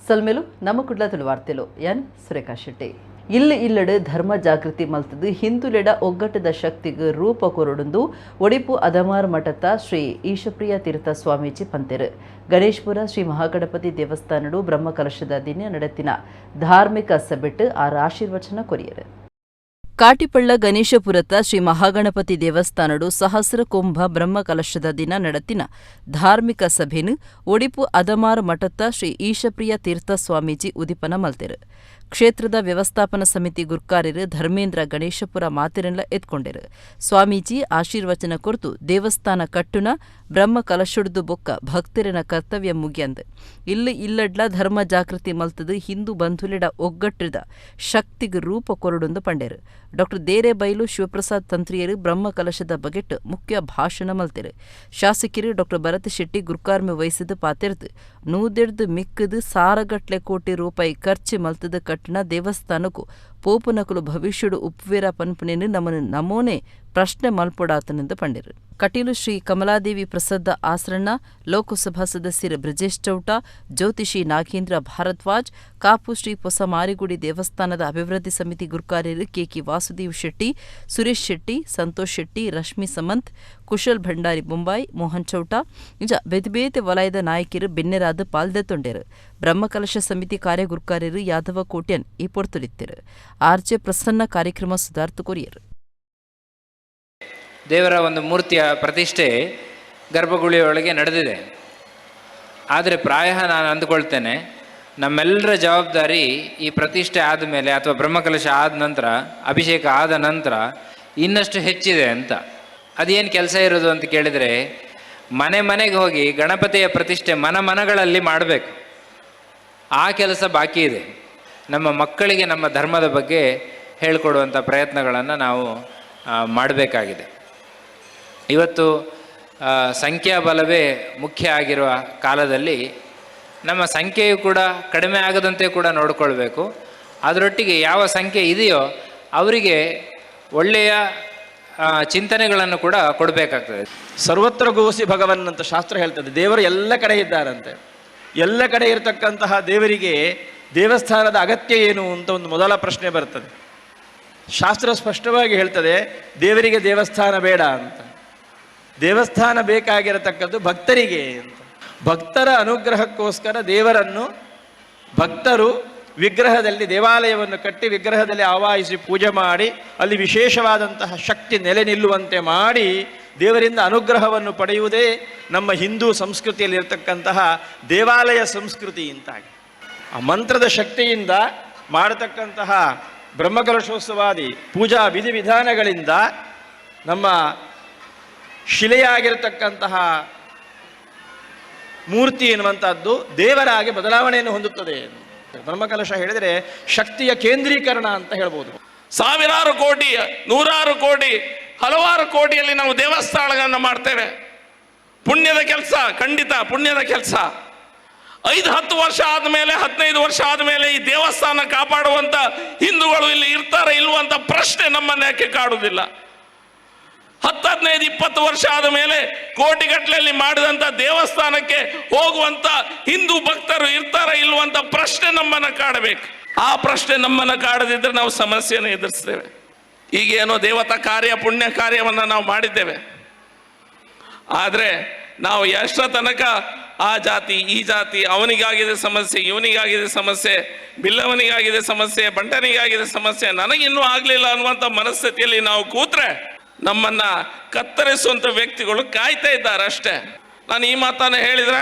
ಸೊಲ್ಮೆಲು. ನಮ್ಮ ಕುಡ್ಲ ತುಳುವಾರ್ತೆಲು. ಯಾನ್ ಸುರೇಖಾ ಶೆಟ್ಟಿ. ಇಲ್ಲ್ ಇಲ್ಲಡ್ ಧರ್ಮ ಜಾಗೃತಿ ಮಲ್ತದು ಹಿಂದುಲೆಡ ಒಗ್ಗಟ್ಟದ ಶಕ್ತಿಗ್ ರೂಪ ಕೊರೊಡುಂದು ಒಡಿಪು ಅದಮಾರ್ ಮಠತ ಶ್ರೀ ಈಶಪ್ರಿಯ ತೀರ್ಥ ಸ್ವಾಮೀಜಿ ಪಂತೆರು. ಗಣೇಶ್ಪುರ ಶ್ರೀ ಮಹಾಗಣಪತಿ ದೇವಸ್ಥಾನಡು ಬ್ರಹ್ಮಕಲಶದ ದಿನ ನಡೆತಿನ ಧಾರ್ಮಿಕ ಸಭೆಟ್ ಆರ್ ಆಶೀರ್ವಚನ ಕೊರಿಯೆರು. ಕಾಟಿಪಳ್ಳ ಗಣೇಶಪುರತ ಶ್ರೀ ಮಹಾಗಣಪತಿ ದೇವಸ್ಥಾನಡು ಸಹಸ್ರ ಕುಂಭ ಬ್ರಹ್ಮಕಲಶದ ದಿನ ನಡತಿನ ಧಾರ್ಮಿಕ ಸಭೆನು ಒಡಿಪು ಅದಮಾರ್ ಮಠತ್ತ ಶ್ರೀ ಈಶಪ್ರಿಯ ತೀರ್ಥ ಸ್ವಾಮೀಜಿ ಉದಿಪನ ಮಲ್ತೆರು. ಕ್ಷೇತ್ರದ ವ್ಯವಸ್ಥಾಪನಾ ಸಮಿತಿ ಗುರ್ಕಾರ್ಯರು ಧರ್ಮೇಂದ್ರ ಗಣೇಶಪುರ ಮಾತೆರೆನ್ಲ ಎದ್ಕೊಂಡೆರು. ಸ್ವಾಮೀಜಿ ಆಶೀರ್ವಚನ ಕೊರ್ತು, ದೇವಸ್ಥಾನ ಕಟ್ಟುನ, ಬ್ರಹ್ಮ ಕಲಶುಡ್ದು ಬೊಕ್ಕ ಭಕ್ತರಿನ ಕರ್ತವ್ಯ ಮುಗಿಯಂದ್. ಇಲ್ಲ್ ಇಲ್ಲಡ್ಲ ಧರ್ಮ ಜಾಗೃತಿ ಮಲ್ತದು ಹಿಂದೂ ಬಂಧುಲೆಡ ಒಗ್ಗಟ್ಟದ ಶಕ್ತಿಗ್ ರೂಪ ಕೊರೊಡುಂದು ಪಂಡೆರು. ಡಾಕ್ಟರ್ ದೇರೆಬೈಲು ಶಿವಪ್ರಸಾದ್ ತಂತ್ರಿಯರು ಬ್ರಹ್ಮ ಕಲಶದ ಬಗೆಟ್ ಮುಖ್ಯ ಭಾಷಣ ಮಲ್ತೆರು. ಶಾಸಕಿರು ಡಾಕ್ಟರ್ ಭರತ್ ಶೆಟ್ಟಿ ಗುರ್ಕಾರ್ಮೆ ವಹಿಸಿದ್ ಪಾತೆರ್ದ್, 100ರ್ದ್ ಮಿಕ್ಕದ್ ಸಾರಗಟ್ಲೆ ಕೋಟಿ ರೂಪಾಯಿ ಖರ್ಚು ಮಲ್ತದ ಕಟ್ಟಣ ದೇವಸ್ಥಾನಕ್ಕೂ ಪೋಪುನಕುಲು ಭವಿಷ್ಯಡು ಉಪ್ಪುವೆರ ಪನ್ಪುನೆನ್ ನಮನ್ ನಮೋನೆ ಪ್ರಶ್ನೆ ಮಲ್ಪೊಡಾತನೆಂದು ಪಂಡೆರು. ಕಟೀಲು ಶ್ರೀ ಕಮಲಾದೇವಿ ಪ್ರಸದ್ದ ಆಸರಣ್ಣ, ಲೋಕಸಭಾ ಸದಸ್ಯರು ಬ್ರಿಜೇಶ್ ಚೌಟ, ಜ್ಯೋತಿಷಿ ನಾಗೇಂದ್ರ ಭಾರದ್ವಾಜ್, ಕಾಪು ಶ್ರೀ ಹೊಸ ಮಾರಿಗುಡಿ ದೇವಸ್ಥಾನದ ಅಭಿವೃದ್ಧಿ ಸಮಿತಿ ಗುರ್ಕಾರ್ಯರು ಕೆಕೆ ವಾಸುದೇವ್ ಶೆಟ್ಟಿ, ಸುರೇಶ್ ಶೆಟ್ಟಿ, ಸಂತೋಷ್ ಶೆಟ್ಟಿ, ರಶ್ಮಿ ಸಮಂತ್, ಕುಶಲ್ ಭಂಡಾರಿ ಬೊಂಬಾಯಿ, ಮೋಹನ್ ಚೌಟ ಇಂಚ ಬೇತೆ ಬೇತೆ ವಲಯದ ನಾಯಕರು ಬಿನ್ನೆರಾದ್ ಪಾಲ್ದೆತ್ತೊಂಡೆರು. ಬ್ರಹ್ಮಕಲಶ ಸಮಿತಿ ಕಾರ್ಯಗುರ್ಕಾರ್ಯರು ಯಾದವ ಕೋಟ್ಯನ್ ಈ ಪೊರ್ತುಡಿತ್ತೆರು. ಆರ್ಜೆ ಪ್ರಸನ್ನ ಕಾರ್ಯಕ್ರಮ ಸುಧಾರ್ತು ಕೊರಿಯರು. ದೇವರ ಒಂದು ಮೂರ್ತಿಯ ಪ್ರತಿಷ್ಠೆ ಗರ್ಭಗುಡಿಯೊಳಗೆ ನಡೆದಿದೆ. ಆದರೆ ಪ್ರಾಯ ನಾನು ಅಂದುಕೊಳ್ತೇನೆ, ನಮ್ಮೆಲ್ಲರ ಜವಾಬ್ದಾರಿ ಈ ಪ್ರತಿಷ್ಠೆ ಆದಮೇಲೆ ಅಥವಾ ಬ್ರಹ್ಮಕಲಶ ಆದ ನಂತರ, ಅಭಿಷೇಕ ಆದ ನಂತರ ಇನ್ನಷ್ಟು ಹೆಚ್ಚಿದೆ ಅಂತ. ಅದೇನು ಕೆಲಸ ಇರೋದು ಅಂತ ಕೇಳಿದರೆ, ಮನೆ ಮನೆಗೆ ಹೋಗಿ ಗಣಪತಿಯ ಪ್ರತಿಷ್ಠೆ ಮನ ಮನಗಳಲ್ಲಿ ಮಾಡಬೇಕು. ಆ ಕೆಲಸ ಬಾಕಿ ಇದೆ. ನಮ್ಮ ಮಕ್ಕಳಿಗೆ ನಮ್ಮ ಧರ್ಮದ ಬಗ್ಗೆ ಹೇಳಿಕೊಡುವಂಥ ಪ್ರಯತ್ನಗಳನ್ನು ನಾವು ಮಾಡಬೇಕಾಗಿದೆ. ಇವತ್ತು ಸಂಖ್ಯಾಬಲವೇ ಮುಖ್ಯ ಆಗಿರುವ ಕಾಲದಲ್ಲಿ ನಮ್ಮ ಸಂಖ್ಯೆಯು ಕೂಡ ಕಡಿಮೆ ಆಗದಂತೆ ಕೂಡ ನೋಡಿಕೊಳ್ಬೇಕು. ಅದರೊಟ್ಟಿಗೆ ಯಾವ ಸಂಖ್ಯೆ ಇದೆಯೋ ಅವರಿಗೆ ಒಳ್ಳೆಯ ಚಿಂತನೆಗಳನ್ನು ಕೂಡ ಕೊಡಬೇಕಾಗ್ತದೆ. "ಸರ್ವತ್ರ ಗೋಸಿ ಭಗವನ್" ಅಂತ ಶಾಸ್ತ್ರ ಹೇಳ್ತದೆ. ದೇವರು ಎಲ್ಲ ಕಡೆ ಇದ್ದಾರಂತೆ. ಎಲ್ಲ ಕಡೆ ಇರತಕ್ಕಂತಹ ದೇವರಿಗೆ ದೇವಸ್ಥಾನದ ಅಗತ್ಯ ಏನು ಅಂತ ಒಂದು ಮೊದಲ ಪ್ರಶ್ನೆ ಬರ್ತದೆ. ಶಾಸ್ತ್ರ ಸ್ಪಷ್ಟವಾಗಿ ಹೇಳ್ತದೆ, ದೇವರಿಗೆ ದೇವಸ್ಥಾನ ಬೇಡ ಅಂತ. ದೇವಸ್ಥಾನ ಬೇಕಾಗಿರತಕ್ಕದ್ದು ಭಕ್ತರಿಗೆ ಅಂತ. ಭಕ್ತರ ಅನುಗ್ರಹಕ್ಕೋಸ್ಕರ ದೇವರನ್ನು ಭಕ್ತರು ವಿಗ್ರಹದಲ್ಲಿ ದೇವಾಲಯವನ್ನು ಕಟ್ಟಿ, ವಿಗ್ರಹದಲ್ಲಿ ಆವಾಹಿಸಿ, ಪೂಜೆ ಮಾಡಿ, ಅಲ್ಲಿ ವಿಶೇಷವಾದಂತಹ ಶಕ್ತಿ ನೆಲೆ ನಿಲ್ಲುವಂತೆ ಮಾಡಿ ದೇವರಿಂದ ಅನುಗ್ರಹವನ್ನು ಪಡೆಯುವುದೇ ನಮ್ಮ ಹಿಂದೂ ಸಂಸ್ಕೃತಿಯಲ್ಲಿರ್ತಕ್ಕಂತಹ ದೇವಾಲಯ ಸಂಸ್ಕೃತಿ ಅಂತಾಗಿ. ಆ ಮಂತ್ರದ ಶಕ್ತಿಯಿಂದ ಮಾಡತಕ್ಕಂತಹ ಬ್ರಹ್ಮಕಲಶೋತ್ಸವಾದಿ ಪೂಜಾ ವಿಧಿವಿಧಾನಗಳಿಂದ ನಮ್ಮ ಶಿಲೆಯಾಗಿರತಕ್ಕಂತಹ ಮೂರ್ತಿ ಎನ್ನುವಂಥದ್ದು ದೇವರಾಗಿ ಬದಲಾವಣೆಯನ್ನು ಹೊಂದುತ್ತದೆ. ಬ್ರಹ್ಮಕಲಶ ಹೇಳಿದರೆ ಶಕ್ತಿಯ ಕೇಂದ್ರೀಕರಣ ಅಂತ ಹೇಳ್ಬೋದು. ಸಾವಿರಾರು ಕೋಟಿ, ನೂರಾರು ಕೋಟಿ, ಹಲವಾರು ಕೋಟಿಯಲ್ಲಿ ನಾವು ದೇವಸ್ಥಾನಗಳನ್ನು ಮಾಡ್ತೇವೆ. ಪುಣ್ಯದ ಕೆಲಸ, ಖಂಡಿತ ಪುಣ್ಯದ ಕೆಲಸ. 5-10 ವರ್ಷ ಆದಮೇಲೆ, 15 ವರ್ಷ ಆದಮೇಲೆ ಈ ದೇವಸ್ಥಾನ ಕಾಪಾಡುವಂತ ಹಿಂದೂಗಳು ಇಲ್ಲಿ ಇರ್ತಾರೆ ಇಲ್ವಂತ ಪ್ರಶ್ನೆ ನಮ್ಮನ್ನ ಯಾಕೆ ಕಾಡುವುದಿಲ್ಲ? 10, 15, 20 ವರ್ಷ ಆದ ಮೇಲೆ ಕೋಟಿಗಟ್ಟಲೆಯಲ್ಲಿ ಮಾಡಿದಂತ ದೇವಸ್ಥಾನಕ್ಕೆ ಹೋಗುವಂತ ಹಿಂದೂ ಭಕ್ತರು ಇರ್ತಾರ ಇಲ್ವಂತ ಪ್ರಶ್ನೆ ನಮ್ಮನ್ನ ಕಾಡಬೇಕು. ಆ ಪ್ರಶ್ನೆ ನಮ್ಮನ್ನ ಕಾಡದಿದ್ರೆ ನಾವು ಸಮಸ್ಯೆಯನ್ನು ಎದುರಿಸ್ತೇವೆ. ಈಗ ಏನೋ ದೇವತಾ ಕಾರ್ಯ, ಪುಣ್ಯ ಕಾರ್ಯವನ್ನ ನಾವು ಮಾಡಿದ್ದೇವೆ. ಆದ್ರೆ ನಾವು ಎಷ್ಟರ ತನಕ ಆ ಜಾತಿ, ಈ ಜಾತಿ, ಅವನಿಗಾಗಿದೆ ಸಮಸ್ಯೆ, ಇವನಿಗಾಗಿದೆ ಸಮಸ್ಯೆ, ಬಿಲ್ಲವನಿಗಾಗಿದೆ ಸಮಸ್ಯೆ, ಬಂಟನಿಗಾಗಿದೆ ಸಮಸ್ಯೆ, ನನಗಿನ್ನೂ ಆಗ್ಲಿಲ್ಲ ಅನ್ನುವಂಥ ಮನಸ್ಥಿತಿಯಲ್ಲಿ ನಾವು ಕೂತ್ರೆ ನಮ್ಮನ್ನ ಕತ್ತರಿಸುವಂತ ವ್ಯಕ್ತಿಗಳು ಕಾಯ್ತಾ ಇದ್ದಾರೆ ಅಷ್ಟೇ. ನಾನು ಈ ಮಾತನ್ನ ಹೇಳಿದ್ರೆ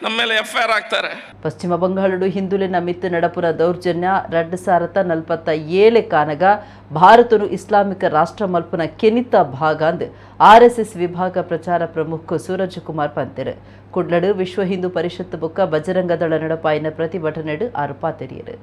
ನಮ್ಮ ಮೇಲೆ ಎಫ್ಐಆರ್ ಹಾಕ್ತಾರೆ. ಪಶ್ಚಿಮ ಬಂಗಾಳಡು ಹಿಂದುಲಿನ ಮಿತ್ತು ನಡಪುರ ದೌರ್ಜನ್ಯ 2047 ಕಾನಗ ಭಾರತನು ಇಸ್ಲಾಮಿಕ ರಾಷ್ಟ್ರ ಮಲ್ಪುನ ಕೆನಿತ ಭಾಗ ಅಂದ್ ಆರ್ಎಸ್ಎಸ್ ವಿಭಾಗ ಪ್ರಚಾರ ಪ್ರಮುಖ ಸೂರಜ್ ಕುಮಾರ್ ಪಂತೆರು. ಕುಡ್ಲಡು ವಿಶ್ವ ಹಿಂದೂ ಪರಿಷತ್ ಬೊಕ್ಕ ಬಜರಂಗದಳ ನಡಪಾಯಿನ ಪ್ರತಿಭಟನೆಡು ಆರು ಪಾತೆರಿಯರು.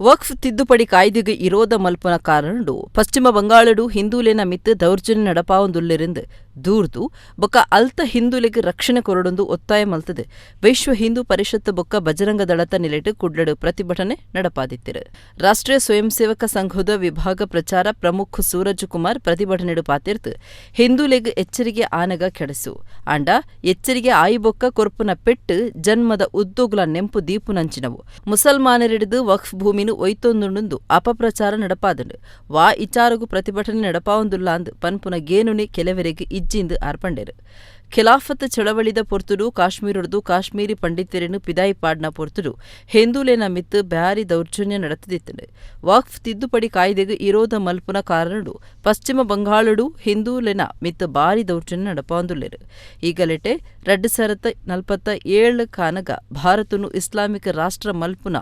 ವಕ್ಫ್ ತಿದ್ದುಪಡಿ ಕಾಯ್ದೆಗೆ ಇರೋದ ಮಲ್ಪನ ಕಾರಣಡು ಪಶ್ಚಿಮ ಬಂಗಾಳಡು ಹಿಂದೂಲೆನ ಮಿತ್ತು ದೌರ್ಜನ್ಯ ನಡಪಾವೊಂದುಲ್ಲೆರೆಂದು ದೂರ್ದು ಬೊಕ್ಕ ಅಲ್ತ ಹಿಂದೂಲೆಗ್ ರಕ್ಷಣೆ ಕೊರೊಡೊಂದು ಒತ್ತಾಯ ಮಲ್ತದೆ. ವಿಶ್ವ ಹಿಂದೂ ಪರಿಷತ್ ಬೊಕ್ಕ ಬಜರಂಗ ದಳತ ನಿಲೆಟ್ ಕುಡ್ಲಡು ಪ್ರತಿಭಟನೆ ನಡಪಾದಿತ್ತಿರು. ರಾಷ್ಟ್ರೀಯ ಸ್ವಯಂ ಸೇವಕ ಸಂಘದ ವಿಭಾಗ ಪ್ರಚಾರ ಪ್ರಮುಖ ಸೂರಜ್ ಕುಮಾರ್ ಪ್ರತಿಭಟನೆಡು ಪಾತಿರ್ತು ಹಿಂದೂಲೆಗ್ ಎಚ್ಚರಿಗೆ ಆನಗ ಕೆಡಸು ಆಂಡ ಎಚ್ಚರಿಗೆ ಆಯಿಬೊಕ್ಕ ಕೊರ್ಪುನ ಪೆಟ್ಟು ಜನ್ಮದ ಉದ್ದೋಗ್ಲ ನೆಂಪು ದೀಪುನಂಚಿನವು. ಮುಸಲ್ಮಾನರಿಡಿದು ವಕ್ಫ್ ಭೂಮಿನು ಒಯ್ತೊಂದುಂಡು ಅಪಪ್ರಚಾರ ನಡಪಾದಂಡು ವಾ ಇಚಾರಗು ಪ್ರತಿಭಟನೆ ನಡಪಾವೊಂದುಲ್ಲ ಅಂದ್ ಪನ್ಪುನ ಗೇನುನಿ ಕೆಲವರಿಗೆ ಇಜ್ಜಿಂದು ಆರ್ಪಂಡೆರು. ಖಿಲಾಫತ್ ಚಳವಳಿದ ಪೊರ್ತುಡು ಕಾಶ್ಮೀರೊಡ್ದು ಕಾಶ್ಮೀರಿ ಪಂಡಿತರೆನು ಪಿದಾಯಿ ಪಾಡ್ನ ಪೊರ್ತುಡು ಹಿಂದೂಲೆನ ಮಿತ್ತು ಬ್ಯಾರಿ ದೌರ್ಜನ್ಯ ನಡತದಿತ್ತಂಡು. ವಕ್ಫ್ ತಿದ್ದುಪಡಿ ಕಾಯ್ದೆಗ್ ಇರೋಧ ಮಲ್ಪುನ ಕಾರಣಡು ಪಶ್ಚಿಮ ಬಂಗಾಳಡು ಹಿಂದೂಲೆನ ಮಿತ್ತು ಬಾರಿ ದೌರ್ಜನ್ಯ ನಡಪಾವೊಂದುಲ್ಲೆರು. ಈ ಗಲೆಟೆ 2047 ಕಾನಗ ಭಾರತನು ಇಸ್ಲಾಮಿಕ್ ರಾಷ್ಟ್ರ ಮಲ್ಪುನ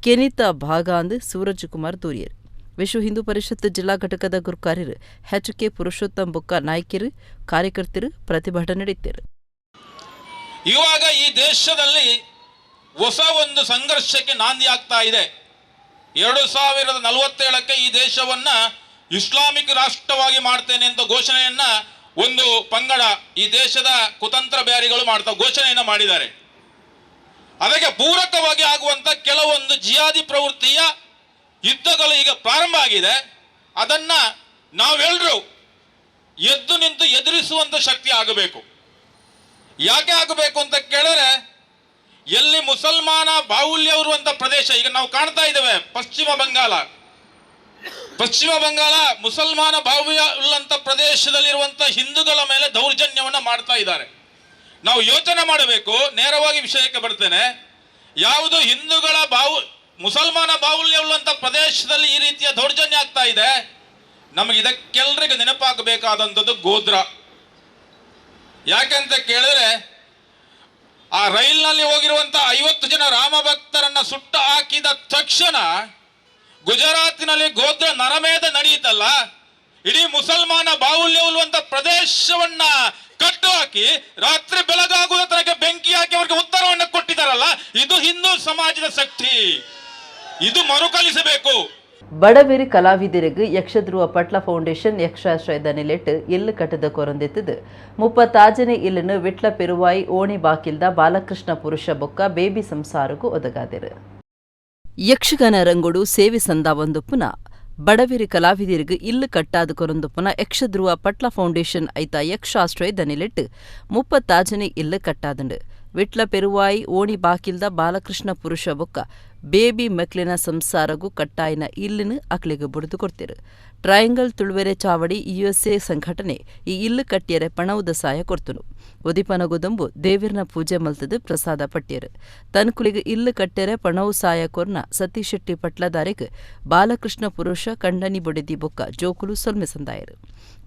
ಕೆನಿತ ಭಾಗ ಅಂದು ಸೂರಜ್ ಕುಮಾರ್ ದೂರಿಯರು. ವಿಶ್ವ ಹಿಂದೂ ಪರಿಷತ್ ಜಿಲ್ಲಾ ಘಟಕದ ಗುರುಕಾರ್ಯರು ಎಚ್ ಕೆ ಪುರುಷೋತ್ತಮ್ ಬೊಕ್ಕ ನಾಯ್ಕರು ಕಾರ್ಯಕರ್ತರು ಪ್ರತಿಭಟನೆ ನಡೆಯುತ್ತಾರೆ. ಇವಾಗ ಈ ದೇಶದಲ್ಲಿ ಹೊಸ ಒಂದು ಸಂಘರ್ಷಕ್ಕೆ ನಾಂದಿ ಆಗ್ತಾ ಇದೆ. 2047ಕ್ಕೆ ಈ ದೇಶವನ್ನ ಇಸ್ಲಾಮಿಕ್ ರಾಷ್ಟ್ರವಾಗಿ ಮಾಡ್ತೇನೆ ಅಂತ ಘೋಷಣೆಯನ್ನ ಒಂದು ಪಂಗಡ ಈ ದೇಶದ ಕುತಂತ್ರ ಬ್ಯಾರಿಗಳು ಮಾಡ್ತಾ ಘೋಷಣೆಯನ್ನ ಮಾಡಿದ್ದಾರೆ. ಅದಕ್ಕೆ ಪೂರಕವಾಗಿ ಆಗುವಂತ ಕೆಲವೊಂದು ಜಿಹಾದಿ ಪ್ರವೃತ್ತಿಯ ಯುದ್ಧಗಳು ಈಗ ಪ್ರಾರಂಭ ಆಗಿದೆ. ಅದನ್ನ ನಾವೆಲ್ಲರೂ ಎದ್ದು ನಿಂತು ಎದುರಿಸುವಂತ ಶಕ್ತಿ ಆಗಬೇಕು. ಯಾಕೆ ಆಗಬೇಕು ಅಂತ ಕೇಳಿದ್ರೆ, ಎಲ್ಲಿ ಮುಸಲ್ಮಾನ ಬಾಹುಲ್ಯ ಇರುವಂತ ಪ್ರದೇಶ ಈಗ ನಾವು ಕಾಣ್ತಾ ಇದ್ದೇವೆ, ಪಶ್ಚಿಮ ಬಂಗಾಳ ಮುಸಲ್ಮಾನ ಬಾಹುಲ್ಯ ಉಳ್ಳಂತ ಪ್ರದೇಶದಲ್ಲಿರುವಂತ ಹಿಂದೂಗಳ ಮೇಲೆ ದೌರ್ಜನ್ಯವನ್ನ ಮಾಡ್ತಾ ಇದ್ದಾರೆ. ನಾವು ಯೋಚನೆ ಮಾಡಬೇಕು. ನೇರವಾಗಿ ವಿಷಯಕ್ಕೆ ಬರ್ತೇನೆ. ಯಾವುದು ಹಿಂದೂಗಳ ಮುಸಲ್ಮಾನ ಬಾಹುಲ್ಯ ಉಳ್ಳಂತ ಪ್ರದೇಶದಲ್ಲಿ ಈ ರೀತಿಯ ದೌರ್ಜನ್ಯ ಆಗ್ತಾ ಇದೆ. ನಮಗೆ ಇದಕ್ಕೆಲ್ಲರಿಗೂ ನೆನಪಾಗಬೇಕಾದಂಥದ್ದು ಗೋಧ್ರಾ. ಯಾಕೆಂತ ಕೇಳಿದ್ರೆ, ಆ ರೈಲ್ನಲ್ಲಿ ಹೋಗಿರುವಂತ 50 ಜನ ರಾಮ ಭಕ್ತರನ್ನ ಸುಟ್ಟು ಹಾಕಿದ ತಕ್ಷಣ ಗುಜರಾತಿನಲ್ಲಿ ಗೋಧ್ರಾ ನರಮೇಧ ನಡೆಯಿತಲ್ಲ, ಇಡೀ ಮುಸಲ್ಮಾನ ಬಾಹುಲ್ಯ ಉಳ್ಳುವಂತ ಪ್ರದೇಶವನ್ನ ಕಟ್ಟು ಹಾಕಿ ರಾತ್ರಿ ಬೆಳಗಾಗುವ ತನಕ ಬೆಂಕಿ ಹಾಕಿ ಅವರಿಗೆ ಉತ್ತರವನ್ನು ಕೊಟ್ಟಿದ್ದಾರಲ್ಲ, ಇದು ಹಿಂದೂ ಸಮಾಜದ ಶಕ್ತಿ. ಇದು ಮರುಕಳಿಸಬೇಕು. ಬಡವೆರಿ ಕಲಾವಿದರಿಗೆ ಯಕ್ಷಧ್ರುವ ಪಟ್ಲ ಫೌಂಡೇಶನ್ ಯಕ್ಷಾಶ್ರಯದ ನಿಲೆಟ್ ಇಲ್ಲು ಕಟ್ಟದ ಕೊರಂದಿತ್ತದು. 36ನೇ ಇಲ್ಲನ್ನು ವಿಟ್ಲ ಪೆರುವಾಯಿ ಓಣಿ ಬಾಕಿಲ್ದ ಬಾಲಕೃಷ್ಣ ಪುರುಷ ಬೊಕ್ಕ ಬೇಬಿ ಸಂಸಾರಗೂ ಒದಗಾದಿರು. ಯಕ್ಷಗಾನ ರಂಗೋಡು ಸೇವೆ ಸಂದಾವೊಂದು ಪುನ ಬಡವೆರಿ ಕಲಾವಿದರಿಗೆ ಇಲ್ಲು ಕಟ್ಟಾದ ಕೊರೊಂದು ಪುನ ಯಕ್ಷಧ್ರುವ ಪಟ್ಲ ಫೌಂಡೇಶನ್ ಐತ ಯಕ್ಷಾಶ್ರಯದ ನಿಲೆಟ್ 36ನೇ ಇಲ್ಲು ಕಟ್ಟಾದಂಡು. ವಿಟ್ಲ ಪೆರುವಾಯಿ ಓಣಿ ಬಾಕಿಲ್ದ ಬಾಲಕೃಷ್ಣ ಪುರುಷ ಬೊಕ್ಕ ಬೇಬಿ ಮೆಕ್ಲಿನ ಸಂಸಾರಗೂ ಕಟ್ಟಾಯಿನ ಇಲ್ಲಿನ ಅಕ್ಲಿಗೆ ಬುಡಿದು ಕೊಡ್ತಿರು. ಟ್ರಯಾಂಗಲ್ ತುಳುವೆರೆ ಚಾವಡಿ ಯುಎಸ್ಎ ಸಂಘಟನೆ ಈ ಇಲ್ಲು ಕಟ್ಟಿಯರೆ ಪಣವುದ ಸಾಯ ಕೊರ್ತುನು. ಉದಿಪನಗುದಂಬು ದೇವಿರ್ನ ಪೂಜೆ ಮಲ್ತದು ಪ್ರಸಾದ ಪಟ್ಟಿಯರು. ತನ್ಕುಲಿಗೆ ಇಲ್ಲು ಕಟ್ಟೆರೆ ಪಣವು ಸಾಯ ಕೊರ್ನ ಸತೀಶ್ ಶೆಟ್ಟಿ ಪಟ್ಲದಾರೆಗ್ ಬಾಲಕೃಷ್ಣ ಪುರುಷ ಕಂಡನಿ ಬೊಡೆದಿ ಬೊಕ್ಕ ಜೋಕುಲು ಸೊಲ್ಮೆ ಸಂದಾಯರು.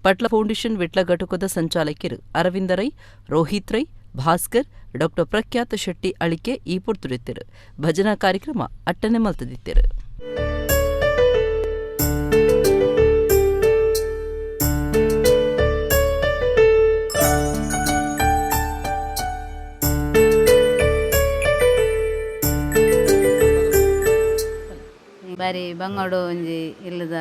ಪಟ್ಲ ಫೌಂಡೇಶನ್ ವಿಟ್ಲ ಘಟಕದ ಸಂಚಾಲಕರು ಅರವಿಂದ ರೈ, ರೋಹಿತ್ ರೈ, ಭಾಸ್ಕರ್, ಡಾಕ್ಟರ್ ಪ್ರಖ್ಯಾತ ಶೆಟ್ಟಿ ಅಳಿಕೆ ಈ ಪೊರ್ತುಡಿತ್ತಿರು. ಭಜನಾ ಕಾರ್ಯಕ್ರಮ ಅಟ್ಟನೆ ಮಲ್ತದಿತ್ತಿರು. ಬಾರಿ ಬಂಗೋಡು ಒಂಜಿ ಇಲ್ಲದ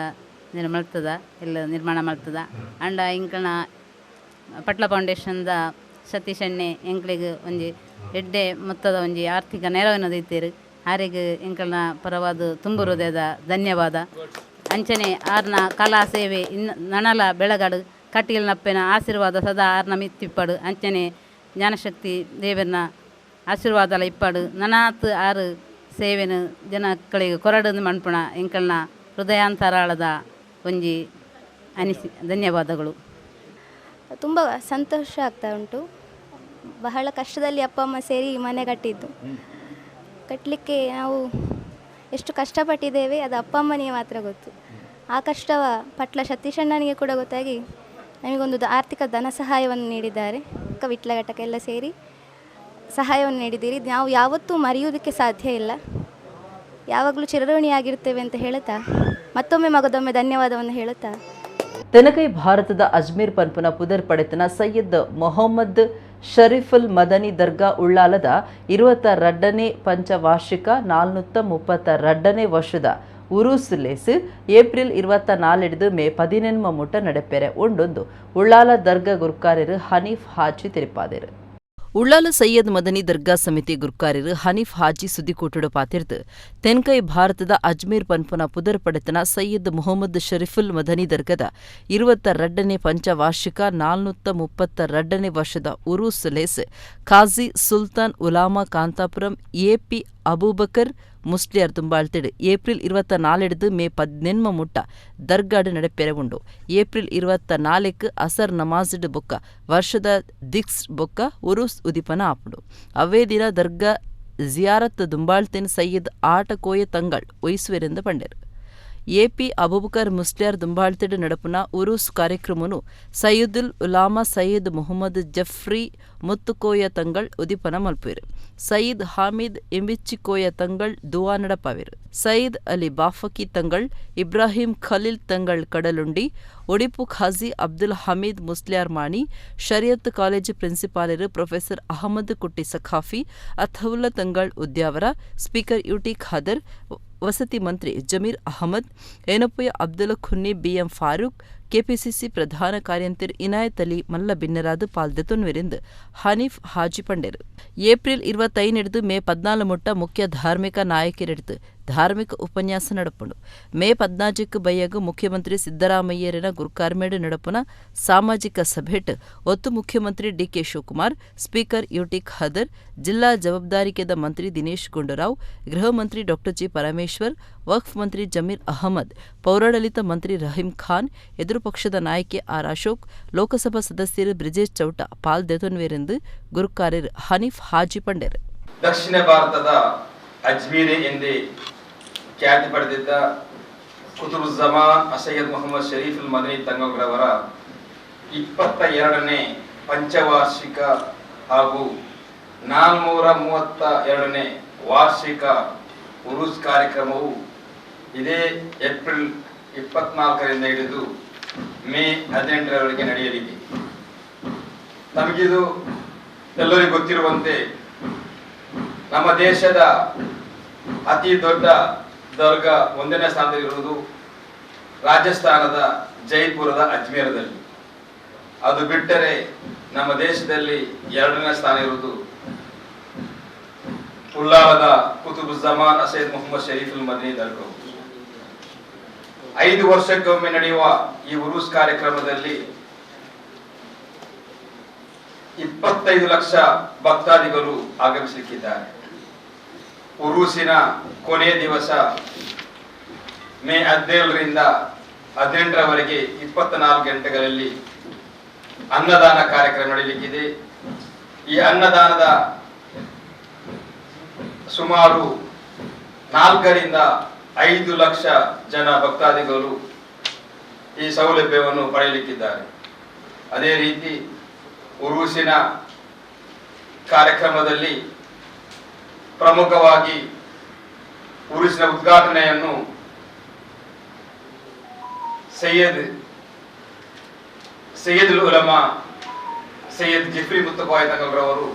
ಮಲ್ತದ ಇಲ್ಲ ನಿರ್ಮಾಣ ಮಲ್ತದ ಅಂಡ ಇಂಕಣ ಪಟ್ಲ ಫೌಂಡೇಶನ್ದ ಸತೀಶ್ ಅಣ್ಣೆ ಎಂಕ್ಲೆಗ್ ಒಂಜಿ ಎಡ್ಡೆ ಮೊತ್ತದ ಒಂಜಿ ಆರ್ಥಿಕ ನೆರವನ್ನು ದೀತೆರ್. ಆರೆಗ್ ಎಂಕಲ್ನ ಪರವಾದ ತುಂಬು ಹೃದಯದ ಧನ್ಯವಾದ. ಅಂಚನೆ ಆರ್ನ ಕಲಾ ಸೇವೆ ಇನ್ನು ನನಲ ಬೆಳಗಾಡು ಕಟೀಲ್ನಪ್ಪೆನ ಆಶೀರ್ವಾದ ಸದಾ ಆರ್ನ ಮಿತ್ತಿಪ್ಪಡು. ಅಂಚನೆ ಜ್ಞಾನಶಕ್ತಿ ದೇವರನ್ನ ಆಶೀರ್ವಾದಲ ಇಪ್ಪಡು. ನನಾತ್ ಆರು ಸೇವೆನು ಜನಕ್ಕಳಿಗೆ ಕೊರಡು ಮನ್ಪುಣ ಎಂಕಲ್ನ ಹೃದಯಾಂತರಾಳದ ಒಂಜಿ ಅನಿಸಿ ಧನ್ಯವಾದಗಳು. ತುಂಬ ಸಂತೋಷ ಆಗ್ತಾ ಉಂಟು. ಬಹಳ ಕಷ್ಟದಲ್ಲಿ ಅಪ್ಪ ಅಮ್ಮ ಸೇರಿ ಮನೆ ಕಟ್ಟಿದ್ದು. ಕಟ್ಟಲಿಕ್ಕೆ ನಾವು ಎಷ್ಟು ಕಷ್ಟಪಟ್ಟಿದ್ದೇವೆ ಅದು ಅಪ್ಪ ಅಮ್ಮನಿಗೆ ಮಾತ್ರ ಗೊತ್ತು. ಆ ಕಷ್ಟವ ಪಟ್ಲ ಸತೀಶಣ್ಣನಿಗೆ ಕೂಡ ಗೊತ್ತಾಗಿ ನಮಗೊಂದು ಆರ್ಥಿಕ ಧನ ಸಹಾಯವನ್ನು ನೀಡಿದ್ದಾರೆ. ವಿಟ್ಲ ಘಟಕ ಎಲ್ಲ ಸೇರಿ ಸಹಾಯವನ್ನು ನೀಡಿದ್ದೀರಿ. ನಾವು ಯಾವತ್ತೂ ಮರೆಯುವುದಕ್ಕೆ ಸಾಧ್ಯ ಇಲ್ಲ. ಯಾವಾಗಲೂ ಚಿರಋಣಿಯಾಗಿರ್ತೇವೆ ಅಂತ ಹೇಳುತ್ತಾ ಮತ್ತೊಮ್ಮೆ ಮಗದೊಮ್ಮೆ ಧನ್ಯವಾದವನ್ನು ಹೇಳುತ್ತಾ. ತೆನಕೈ ಭಾರತದ ಅಜ್ಮೀರ್ ಪನ್ಪುನ ಪುದರ್ ಪಡೆತನ ಸೈಯದ್ ಮೊಹಮ್ಮದ್ ಶರೀಫುಲ್ ಮದನಿ ದರ್ಗಾ ಉಳ್ಳಾಲದ 22ನೇ ಪಂಚವಾರ್ಷಿಕ 432ನೇ ವರ್ಷದ ಉರೂಸ್ ಲೇಸ್ ಏಪ್ರಿಲ್ 24 ಮೇ 18 ಮುಟ್ಟ ನಡೆಪೆರೆ ಉಂಡೊಂದು ಉಳ್ಳಾಲ ದರ್ಗಾ ಗುರ್ಕಾರರು ಹನೀಫ್ ಹಾಜಿ ತೆರಿಪಾದೆರು. ಉಳ್ಳಾಲ ಸೈಯದ್ ಮದನಿ ದರ್ಗಾ ಸಮಿತಿ ಗುರ್ಕಾರರು ಹನೀಫ್ ಹಾಜಿ ಸುದ್ದಿಕೂಟುಡು ಪಾತಿರ್ದು ತೆನ್ಕೈ ಭಾರತದ ಅಜ್ಮೀರ್ ಪನ್ಪುನ ಪುದರ್ ಪಡೆತನ ಸೈಯದ್ ಮೊಹಮ್ಮದ್ ಶರೀಫುಲ್ ಮದನಿ ದರ್ಗದ 22ನೇ ಪಂಚವಾರ್ಷಿಕ 432ನೇ ವರ್ಷದ ಉರೂಸ್ ಲೇಸ್ ಖಾಜಿ ಸುಲ್ತಾನ್ ಉಲಾಮಾ ಕಾಂತಾಪುರಂ ಎಪಿ ಅಬೂಬಕರ್ ಮುಸ್ಲಿಯಾರ್ ದುಂಬಾಳ್ತಿಡು ಏಪ್ರಿಲ್ 24 ಮೇ 18 ಮುಟ್ಟ ದರ್ಗಾಡು ನಡೆಪೆರೆ ಉಂಡು. ಏಪ್ರಿಲ್ 24 ಅಸರ್ ನಮಾಜ್ಡ್ ಬೊಕ್ಕ ವರ್ಷದ ದಿಕ್ಸ್ ಬೊಕ್ಕ ಉರೂಸ್ ಉದಿಪನ ಆಪುಂಡು. ಅವೇ ದಿನ ದರ್ಗಾ ಜಿಯಾರತ್ ದುಂಬಾಳ್ತಿನ್ ಸೈಯದ್ ಆಟಕೋಯ ತಂಗಳ್ ಒಯ್ಸುವೆರೆಂದು ಪಂಡೆರು. ಎಪಿ ಅಬೂಬಕರ್ ಮುಸ್ಲಿಯಾರ್ ದುಂಬಾಳ್ತಿಡು ನಡಪುನ ಉರೂಸ್ ಕಾರ್ಯಕ್ರಮನು ಸೈಯದುಲ್ ಉಲಾಮಾ ಸೈಯದ್ ಮೊಹಮ್ಮದ್ ಜಫ್ರಿ ಮುತ್ತುಕೋಯ ತಂಗಳ್ ಉದಿಪನ ಮಲ್ಪುವೆರು. ಸಯೀದ್ ಹಾಮೀದ್ ಇಂಬಿಚ್ಚಿಕೋಯ ತಂಗಳ್ ದುವಾ ನಡಪಾವೆರು. ಸಯೀದ್ ಅಲಿ ಬಾಫಕಿ ತಂಗಳ್, ಇಬ್ರಾಹಿಂ ಖಲೀಲ್ ತಂಗಳ್ ಕಡಲುಂಡಿ, ಒಡಿಪು ಖಾಜಿ ಅಬ್ದುಲ್ ಹಮೀದ್ ಮುಸ್ಲಿಯಾರ್ ಮಾಣಿ, ಶರಿಯತ್ ಕಾಲೇಜು ಪ್ರಿನ್ಸಿಪಾಲರು ಪ್ರೊಫೆಸರ್ ಅಹಮದ್ ಕುಟ್ಟಿ ಸಖಾಫಿ, ಅಥವುಲ್ಲಾ ತಂಗಳ್ ಉದ್ಯಾವರ, ಸ್ಪೀಕರ್ ಯುಟಿ ಖಾದರ್, ವಸತಿ ಮಂತ್ರಿ ಜಮೀರ್ ಅಹಮದ್, ಏನಪ್ಪಯ್ಯ ಅಬ್ದುಲ್ ಖುನ್ನಿ ಬಿಎಂ ಫಾರೂಕ್, ಕೆಪಿಸಿಸಿ ಪ್ರಧಾನ ಕಾರ್ಯಂತೆರ್ ಇನಾಯತ್ ಅಲಿ ಮಲ್ಲ ಬಿನ್ನರಾದ್ ಪಾಲ್ದೆತೊನ್ವೆರೆಂದು ಹನೀಫ್ ಹಾಜಿ ಪಂಡೆರು. ಏಪ್ರಿಲ್ 25 ಮೇ 14 ಮುಟ್ಟ ಮುಖ್ಯ ಧಾರ್ಮಿಕ ನಾಯಕರೆಡ್ದು ಧಾರ್ಮಿಕ ಉಪನ್ಯಾಸ ನಡಪುಂಡು. ಮೇ 14 ಬಯ್ಯಗ್ ಮುಖ್ಯಮಂತ್ರಿ ಸಿದ್ದರಾಮಯ್ಯರೆನ ಗುರ್ಕಾರ್ಮೇಡು ನಡಪುನ ಸಾಮಾಜಿಕ ಸಭೆಟ್ ಒತ್ತು ಮುಖ್ಯಮಂತ್ರಿ D K Shivakumar, speaker U T Khader, ಜಿಲ್ಲಾ ಜವಾಬ್ದಾರಿಕೆದ ಮಂತ್ರಿ ದಿನೇಶ್ ಗುಂಡೂರಾವ್, ಗೃಹ ಮಂತ್ರಿ ಡಾ ಜಿ ಪರಮೇಶ್ವರ್, ವಕ್ಫ್ ಮಂತ್ರಿ ಜಮೀರ್ ಅಹಮದ್, ಪೌರಾಡಳಿತ ಮಂತ್ರಿ ರಹೀಂ ಖಾನ್, ಎದುರು ಪಕ್ಷದ ನಾಯಕೆ ಆರ್ ಅಶೋಕ್, ಲೋಕಸಭಾ ಸದಸ್ಯರು ಬ್ರಿಜೇಶ್ ಚೌಟ ಪಾಲ್ದೆತೊನ್ವೆರೆಂದು ಗುರುಕಾರರು ಹನೀಫ್ ಹಾಜಿ ಪಂಡೆರು. ದಕ್ಷಿಣ ಭಾರತದ ಅಜ್ಮೀರ್ ಎಂದೇ ಖ್ಯಾತಿ ಪಡೆದಿದ್ದ ಕುತುಬುಜ್ಜಮಾನ್ ಸೈಯದ್ ಮೊಹಮ್ಮದ್ ಶರೀಫ್ ಉಲ್ ಮದನಿ ತಂಗಳವರ 22ನೇ ಪಂಚವಾರ್ಷಿಕ ಹಾಗೂ 432ನೇ ವಾರ್ಷಿಕ ಉರೂಸ್ ಕಾರ್ಯಕ್ರಮವು ಇದೇ ಏಪ್ರಿಲ್ 24ರಿಂದ ಹಿಡಿದು ಮೇ 18ರವರೆಗೆ ನಡೆಯಲಿದೆ. ನಮಗಿದು ಎಲ್ಲರಿಗೂ ಗೊತ್ತಿರುವಂತೆ ನಮ್ಮ ದೇಶದ ಅತಿ ದೊಡ್ಡ ದರ್ಗಾ ಒಂದನೇ ಸ್ಥಾನದಲ್ಲಿರುವುದು ರಾಜಸ್ಥಾನದ ಜೈಪುರದ ಅಜ್ಮೀರದಲ್ಲಿ. ಅದು ಬಿಟ್ಟರೆ ನಮ್ಮ ದೇಶದಲ್ಲಿ ಎರಡನೇ ಸ್ಥಾನ ಇರುವುದು ಉಳ್ಳಾಲದ ಕುತುಬುಜ್ಜಮಾನ್ ಸೈಯದ್ ಮೊಹಮ್ಮದ್ ಶರೀಫ್ ಉಲ್ ಮದನಿ ದರ್ಗಾ. 5 ವರ್ಷಕ್ಕೊಮ್ಮೆ ನಡೆಯುವ ಈ ಉರೂಸ್ ಕಾರ್ಯಕ್ರಮದಲ್ಲಿ 25 ಲಕ್ಷ ಭಕ್ತಾದಿಗಳು ಆಗಮಿಸಲಿಕ್ಕಿದ್ದಾರೆ. ಉರೂಸಿನ ಕೊನೆಯ ದಿವಸ ಮೇ 17ರಿಂದ 18ರವರೆಗೆ 24 ಗಂಟೆಗಳಲ್ಲಿ ಅನ್ನದಾನ ಕಾರ್ಯಕ್ರಮ ನಡೆಯಲಿಕ್ಕಿದೆ. ಈ ಅನ್ನದಾನದ ಸುಮಾರು 4 ರಿಂದ 5 ಲಕ್ಷ ಜನ ಭಕ್ತಾದಿಗಳು ಈ ಸೌಲಭ್ಯವನ್ನು ಪಡೆಯಲಿಕ್ಕಿದ್ದಾರೆ. ಅದೇ ರೀತಿ ಉರೂಸಿನ ಕಾರ್ಯಕ್ರಮದಲ್ಲಿ ಪ್ರಮುಖವಾಗಿ ಉರೂಸಿನ ಉದ್ಘಾಟನೆಯನ್ನು ಸೈಯದುಲ್ ಉಲಮಾ ಸೈಯದ್ ಜಿಫ್ರಿ ಮುತ್ತುಕೋಯ ತಂಗಳರವರು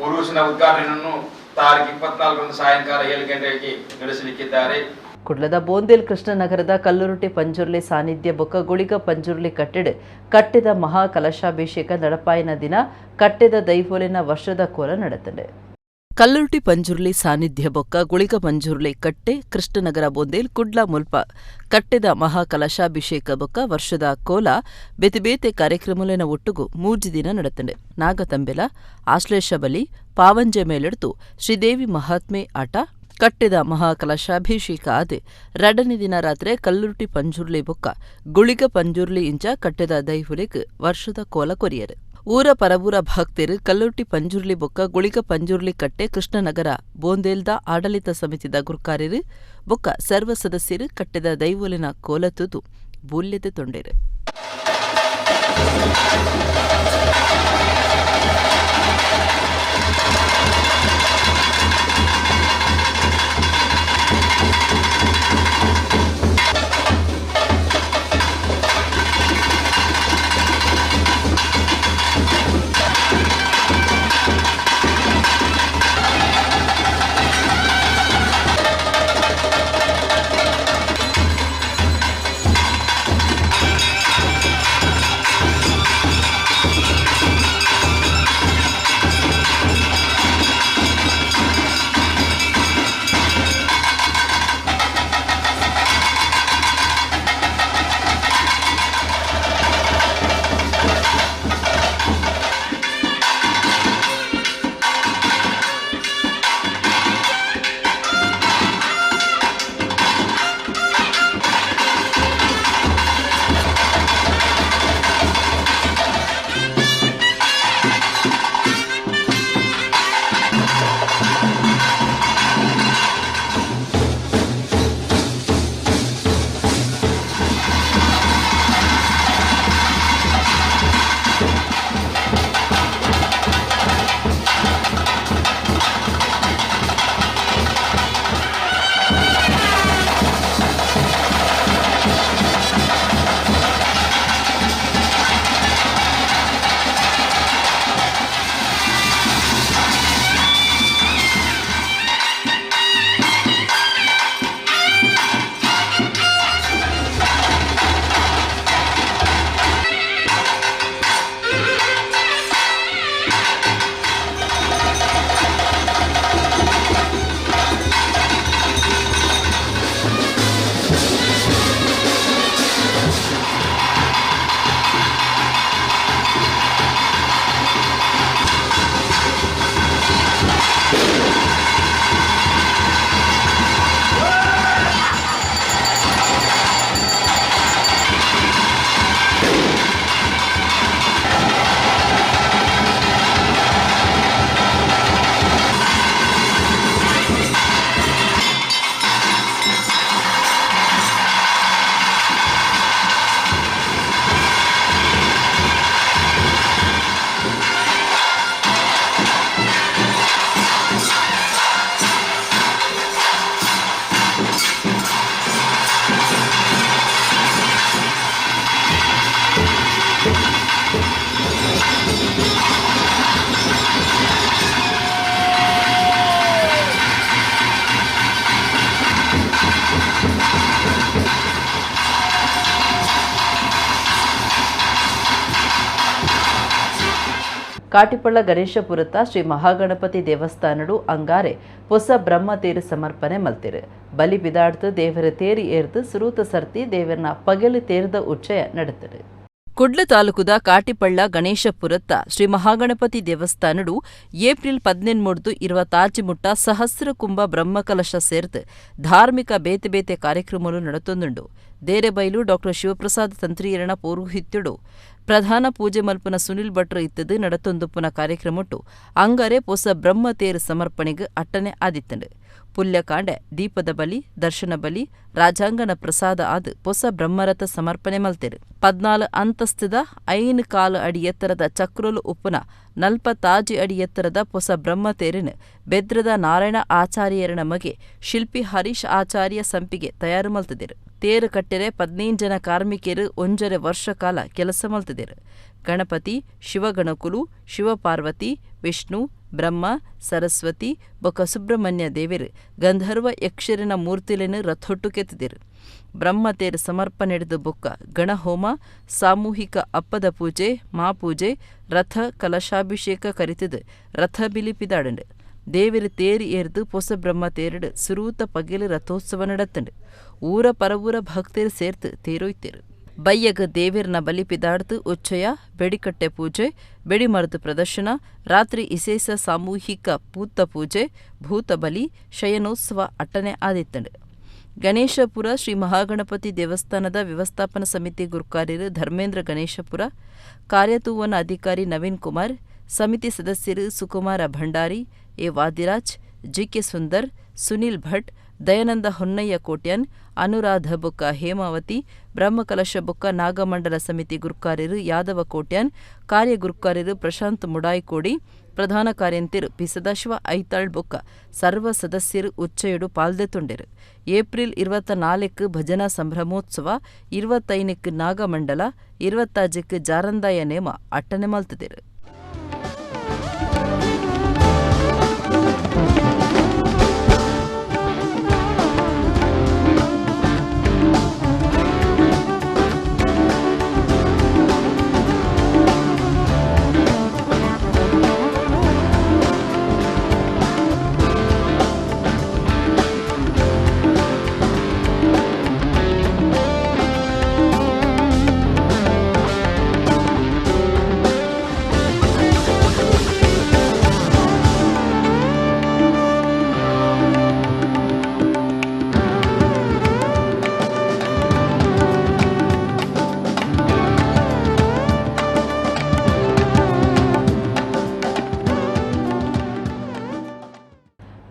ಉರೂಸಿನ ಉದ್ಘಾಟನೆಯನ್ನು ತಾರೀಖು 24ರಂದು ಸಾಯಂಕಾಲ 7 ಗಂಟೆಗೆ ನಡೆಸಲಿಕ್ಕಿದ್ದಾರೆ. ಕುಡ್ಲದ ಬೋಂದೇಲ್ ಕೃಷ್ಣನಗರದ ಕಲ್ಲುರುಟಿ ಪಂಜುರ್ಲಿ ಸಾನ್ನಿಧ್ಯ ಬೊಕ್ಕ ಗುಳಿಗ ಪಂಜುರ್ಲಿ ಕಟ್ಟೆಡ್ ಕಟ್ಟೆದ ಮಹಾ ಕಲಶಾಭಿಷೇಕ ನಡಪಾಯಿನ ದಿನ ಕಟ್ಟೆದ ದೈವೋಲಿನ ವರ್ಷದ ಕೋಲ ನಡೆತಂಡೆ. ಕಲ್ಲುರ್ಟಿ ಪಂಜುರ್ಲಿ ಸಾನ್ನಿಧ್ಯ ಬೊಕ್ಕ ಗುಳಿಗ ಪಂಜುರ್ಲಿ ಕಟ್ಟೆ ಕೃಷ್ಣನಗರ ಬೋಂದೇಲ್ ಕುಡ್ಲ ಮುಲ್ಪ ಕಟ್ಟೆದ ಮಹಾ ಕಲಶಾಭಿಷೇಕ ಬೊಕ್ಕ ವರ್ಷದ ಕೋಲ ಬೇತೆ ಬೇತೆ ಕಾರ್ಯಕ್ರಮಲೆನ ಒಟ್ಟುಗು 3 ದಿನ ನಡತಂಡೆ. ನಾಗತಂಬೆಲ, ಆಶ್ಲೇಷ ಬಲಿ, ಪಾವಂಜೆ ಮೇಲೆಡ್ತು ಶ್ರೀದೇವಿ ಮಹಾತ್ಮೆ ಆಟ, ಕಟ್ಟೆದ ಮಹಾಕಲಶಾಭಿಷೇಕ ಆದೆ 2ನೇ ದಿನ ರಾತ್ರಿ ಕಲ್ಲುರ್ಟಿ ಪಂಜುರ್ಲಿ ಬೊಕ್ಕ ಗುಳಿಗ ಪಂಜುರ್ಲಿ ಇಂಚ ಕಟ್ಟೆದ ದೈಹುಲಿಗ್ ವರ್ಷದ ಕೋಲ ಕೊರಿಯರು. ಊರ ಪರಬೂರ ಭಕ್ತರು ಕಲ್ಲುರ್ಟಿ ಪಂಜುರ್ಲಿ ಬೊಕ್ಕ ಗುಳಿಗ ಪಂಜುರ್ಲಿ ಕಟ್ಟೆ ಕೃಷ್ಣನಗರ ಬೋಂದೇಲ್ದ ಆಡಳಿತ ಸಮಿತಿದ ಗುರ್ಕಾರ್ಯರು ಬೊಕ್ಕ ಸರ್ವ ಸದಸ್ಯರು ಕಟ್ಟೆದ ದೈವೋಲಿನ ಕೋಲತುದು ಬೂಲ್ಯತೆ ತೊಂಡೇರು. ಕಾಟಿಪಳ್ಳ ಗಣೇಶಪುರತ ಶ್ರೀ ಮಹಾಗಣಪತಿ ದೇವಸ್ಥಾನಡು ಅಂಗಾರೆ ಹೊಸ ಬ್ರಹ್ಮ ತೇರು ಸಮರ್ಪಣೆ ಮಲ್ತಿರು. ಬಲಿ ಬಿದಾಡ್ತು ದೇವರ ತೇರಿ ಏರ್ದು ಸುರೂತ ಸರ್ತಿ ದೇವರನ ಪಗಲು ತೇರ್ದ ಉಚ್ಚಯ ನಡೆತರು. ಕುಡ್ಲ ತಾಲೂಕುದ ಕಾಟಿಪಳ್ಳ ಗಣೇಶಪುರತ್ತ ಶ್ರೀ ಮಹಾಗಣಪತಿ ದೇವಸ್ಥಾನಡು ಏಪ್ರಿಲ್ 18 26 ಮುಟ್ಟ ಸಹಸ್ರ ಕುಂಭ ಬ್ರಹ್ಮಕಲಶ ಸೇರ್ದು ಧಾರ್ಮಿಕ ಬೇತೆ ಬೇತೆ ಕಾರ್ಯಕ್ರಮಗಳು ನಡತೊಂದುಂಡು. ದೇರೆಬೈಲು ಡಾಕ್ಟರ್ ಶಿವಪ್ರಸಾದ್ ತಂತ್ರಿಯರಣ ಪೌರೋಹಿತ್ಯಡು ಪ್ರಧಾನ ಪೂಜೆ ಮಲ್ಪುನ ಸುನಿಲ್ ಭಟ್ರು ಇತ್ತದು ನಡತೊಂದುಪ್ಪುನ ಕಾರ್ಯಕ್ರಮಟ್ಟು ಅಂಗಾರೆ ಪೊಸ ಬ್ರಹ್ಮ ತೇರು ಸಮರ್ಪಣೆಗೆ ಅಟ್ಟನೆ ಆದಿತ್ತಂಡು. ಪುಲ್ಯಕಾಂಡೆ ದೀಪದ ಬಲಿ, ದರ್ಶನ ಬಲಿ, ರಾಜಾಂಗಣ ಪ್ರಸಾದ ಆದ್ ಪೊಸ ಬ್ರಹ್ಮರಥ ಸಮರ್ಪಣೆ ಮಲ್ತೆರು. 14 ಅಂತಸ್ತದ 5 ಕಾಲು ಅಡಿ ಎತ್ತರದ ಚಕ್ರೋಲು ಉಪ್ಪುನ 45 ಅಡಿ ಎತ್ತರದ ಪೊಸ ಬ್ರಹ್ಮತೇರಿನ ಬೆದ್ರದ ನಾರಾಯಣ ಆಚಾರ್ಯರನ ಮಗೆ ಶಿಲ್ಪಿ ಹರೀಶ್ ಆಚಾರ್ಯ ಸಂಪಿಗೆ ತಯಾರು ಮಲ್ತದಿರು. ತೇರು ಕಟ್ಟೆರೆ 15 ಜನ ಕಾರ್ಮಿಕರು 1.5 ವರ್ಷ ಕಾಲ ಕೆಲಸ ಮಲ್ತದಿರು. ಗಣಪತಿ, ಶಿವಗಣಕುಲು, ಶಿವಪಾರ್ವತಿ, ವಿಷ್ಣು, ಬ್ರಹ್ಮ, ಸರಸ್ವತಿ ಬೊಕ ಸುಬ್ರಹ್ಮಣ್ಯ ದೇವರು ಗಂಧರ್ವ ಯಕ್ಷರಿನ ಮೂರ್ತಿಲೆನು ರಥೊಟ್ಟು ಕೆತ್ತಿದಿರು. ಬ್ರಹ್ಮತೇರು ಸಮರ್ಪಣೆಡ್ದು ಬೊಕ್ಕ ಗಣಹೋಮ, ಸಾಮೂಹಿಕ ಅಪ್ಪದ ಪೂಜೆ, ಮಾಪೂಜೆ, ರಥ ಕಲಶಾಭಿಷೇಕ ಕರಿತದು ರಥ ಬಿಲಿಪಿದಾಡಂಡು. ದೇವರು ತೇರು ಏರ್ದು ಪೊಸ ಬ್ರಹ್ಮ ತೇರಡು ಸುರೂತ ಪಗೆಲು ರಥೋತ್ಸವ ನಡತ್ತಂಡು. ಊರ ಪರವೂರ ಭಕ್ತರು ಸೇರ್ತು ತೇರೊಯ್ತೇರು. ಬಯ್ಯಗ ದೇವಿರ್ನ ಬಲಿಪಿದಾಡ್ದು ಉಚ್ಚಯ, ಬೆಡಿಕಟ್ಟೆ ಪೂಜೆ, ಬೆಡಿಮರದು ಪ್ರದರ್ಶನ, ರಾತ್ರಿ ಇಸೇಸ ಸಾಮೂಹಿಕ ಪೂತ ಪೂಜೆ, ಭೂತ ಬಲಿ, ಶಯನೋತ್ಸವ ಅಟ್ಟನೆ ಆದಿತ್ತಂಡು. ಗಣೇಶಪುರ ಶ್ರೀ ಮಹಾಗಣಪತಿ ದೇವಸ್ಥಾನದ ವ್ಯವಸ್ಥಾಪನಾ ಸಮಿತಿ ಗುರುಕಾರ್ಯರು ಧರ್ಮೇಂದ್ರ ಗಣೇಶಪುರ, ಕಾರ್ಯತೂವನ ಅಧಿಕಾರಿ ನವೀನ್ ಕುಮಾರ್, ಸಮಿತಿ ಸದಸ್ಯರು ಸುಕುಮಾರ ಭಂಡಾರಿ, ಎ ವಾದಿರಾಜ್, ಜಿಕೆ ಸುಂದರ್, ಸುನೀಲ್ ಭಟ್, ದಯಾನಂದ ಹೊನ್ನಯ್ಯ ಕೋಟ್ಯಾನ್, ಅನುರಾಧ ಬೊಕ್ಕ ಹೇಮಾವತಿ, ಬ್ರಹ್ಮಕಲಶ ಬೊಕ್ಕ ನಾಗಮಂಡಲ ಸಮಿತಿ ಗುರುಕಾರ್ಯರು ಯಾದವ ಕೋಟ್ಯಾನ್, ಕಾರ್ಯಗುರುಕಾರ್ಯರು ಪ್ರಶಾಂತ್ ಮುಡಾಯ್ಕೋಡಿ, ಪ್ರಧಾನ ಕಾರ್ಯಂತೆರು ಪಿ ಸದಾಶಿವ ಐತಾಳ್ ಬೊಕ್ಕ ಸರ್ವ ಸದಸ್ಯರು ಉಚ್ಚಯಡು ಪಾಲ್ದೆತೊಂಡೆರು. ಏಪ್ರಿಲ್ 24 ಭಜನಾ ಸಂಭ್ರಮೋತ್ಸವ, 25 ನಾಗಮಂಡಲ, 26 ಜಾರಂದಾಯ ನೇಮ ಅಟ್ಟನೆ ಮಲ್ತದೆರು.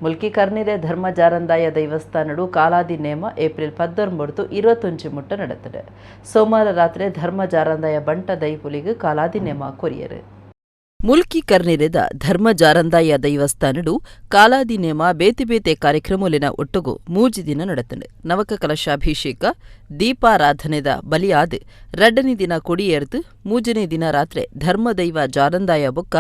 ಮುಲ್ಕಿ ಕರ್ನಿರೆ ಧರ್ಮ ಜಾರಂದಾಯ ದೈವಸ್ಥಾನಡು ಕಾಲಾದಿ ನೇಮ ಏಪ್ರಿಲ್ 19 21 ಮುಟ್ಟ ನಡೆತದೆ. ಸೋಮವಾರ ರಾತ್ರಿ ಧರ್ಮ ಜಾರಂದಾಯ ಬಂಟ ದೈಪುಲಿಗೆ ಕಾಲಾದಿ ನೇಮ ಕೊರಿಯರು. ಮುಲ್ಕಿ ಕರ್ನಿರೆದ ಧರ್ಮ ಜಾರಂದಾಯ ದೈವಸ್ಥಾನಡು ಕಾಲಾದಿ ನೇಮ ಬೇತೆ ಬೇತೆ ಕಾರ್ಯಕ್ರಮಲಿನ ಒಟ್ಟುಗು 3 ದಿನ ನಡೆತಂಡು. ನವಕ ಕಲಶಾಭಿಷೇಕ, ದೀಪಾರಾಧನೆದ ಬಲಿಯಾದ 2ನೇ ದಿನ ಕೊಡಿಯೇರ್ದು 3ನೇ ದಿನ ರಾತ್ರಿ ಧರ್ಮದೈವ ಜಾರಂದಾಯ ಬೊಕ್ಕ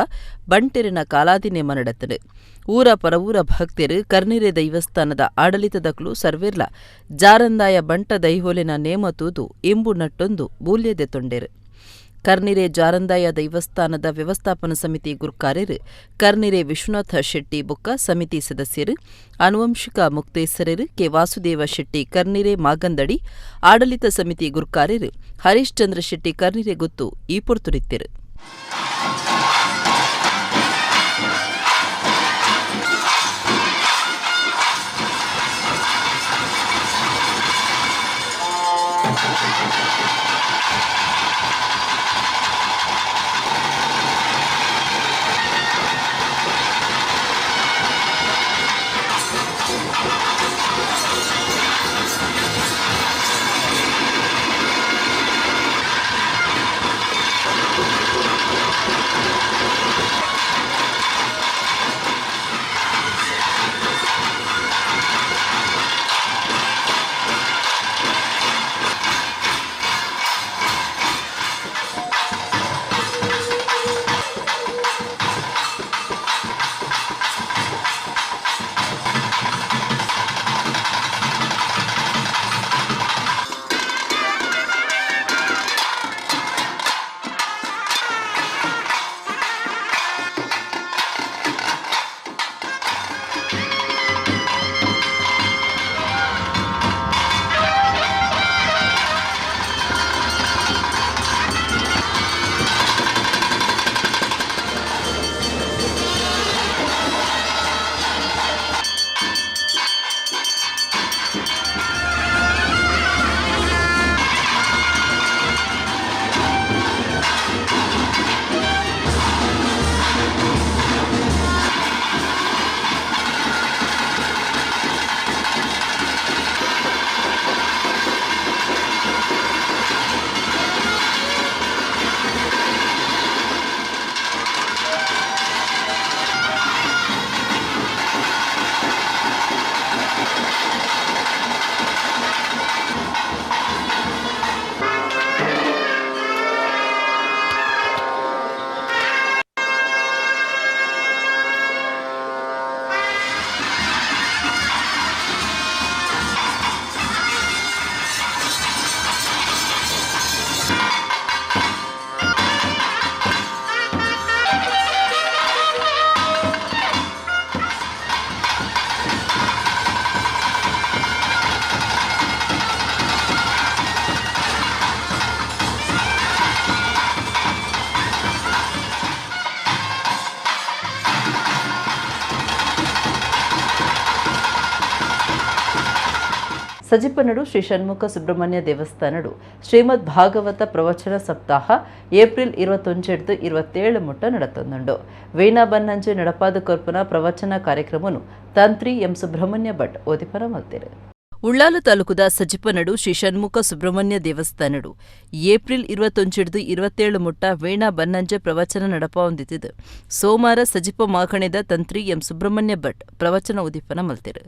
ಬಂಟೆರಿನ ಕಾಲಾದಿ ನೇಮ ನಡೆತಂಡು. ಊರ ಪರವೂರ ಭಕ್ತರು ಕರ್ನಿರೆ ದೈವಸ್ಥಾನದ ಆಡಳಿತದಕ್ಲು ಸರ್ವಿರ್ಲ ಜಾರಂದಾಯ ಬಂಟ ದೈಹೋಲಿನ ನೇಮ ತೂದು ಇಂಬು ನಟ್ಟೊಂದು ಬೂಲ್ಯದೆ ತೊಂಡೆರು. ಕರ್ನಿರೆ ಜಾರಂದಾಯ ದೈವಸ್ಥಾನದ ವ್ಯವಸ್ಥಾಪನಾ ಸಮಿತಿ ಗುರುಕಾರ್ಯರು ಕರ್ನಿರೆ ವಿಶ್ವನಾಥ ಶೆಟ್ಟಿ ಬೊಕ್ಕ ಸಮಿತಿ ಸದಸ್ಯರು ಆನುವಂಶಿಕ ಮುಕ್ತೇಸರರು ಕೆ ವಾಸುದೇವ ಶೆಟ್ಟಿ ಕರ್ನಿರೆ ಮಾಗಂದಡಿ, ಆಡಳಿತ ಸಮಿತಿ ಗುರುಕಾರ್ಯರು ಹರೀಶ್ಚಂದ್ರ ಶೆಟ್ಟಿ ಕರ್ನಿರೆ ಗುತ್ತು ಈ ಪೊರ್ತುರಿತ್ತೆರು. ಸಜಿಪನಡು ಶ್ರೀ ಷಣ್ಮುಖ ಸುಬ್ರಹ್ಮಣ್ಯ ದೇವಸ್ಥಾನಡು ಶ್ರೀಮದ್ ಭಾಗವತ ಪ್ರವಚನ ಸಪ್ತಾಹ ಏಪ್ರಿಲ್ 21 27 ಮುಟ್ಟ ನಡತಂದುಂಡು. ವೀಣಾ ಬನ್ನಂಜೆ ನಡಪಾದ ಕೊರ್ಪುನ ಪ್ರವಚನ ಕಾರ್ಯಕ್ರಮನು ತಂತ್ರಿ ಎಂ ಸುಬ್ರಹ್ಮಣ್ಯ ಭಟ್ ಓದಿಪನ ಮಲ್ತೆರು. ಉಳ್ಳಾಲ ತಾಲೂಕುದ ಸಜಿಪನಡು ಶ್ರೀ ಷಣ್ಮುಖ ಸುಬ್ರಹ್ಮಣ್ಯ ದೇವಸ್ಥಾನಡು ಏಪ್ರಿಲ್ 21 27 ಮುಟ್ಟ ವೀಣಾ ಬನ್ನಂಜೆ ಪ್ರವಚನ ನಡಪಾವೊಂದಿತ್ತಿದ್ದು ಸೋಮವಾರ ಸಜಿಪ ಮಾಗಣೆದ ತಂತ್ರಿ ಎಂ ಸುಬ್ರಹ್ಮಣ್ಯ ಭಟ್ ಪ್ರವಚನ ಉದಿಪನ ಮಲ್ತೆರು.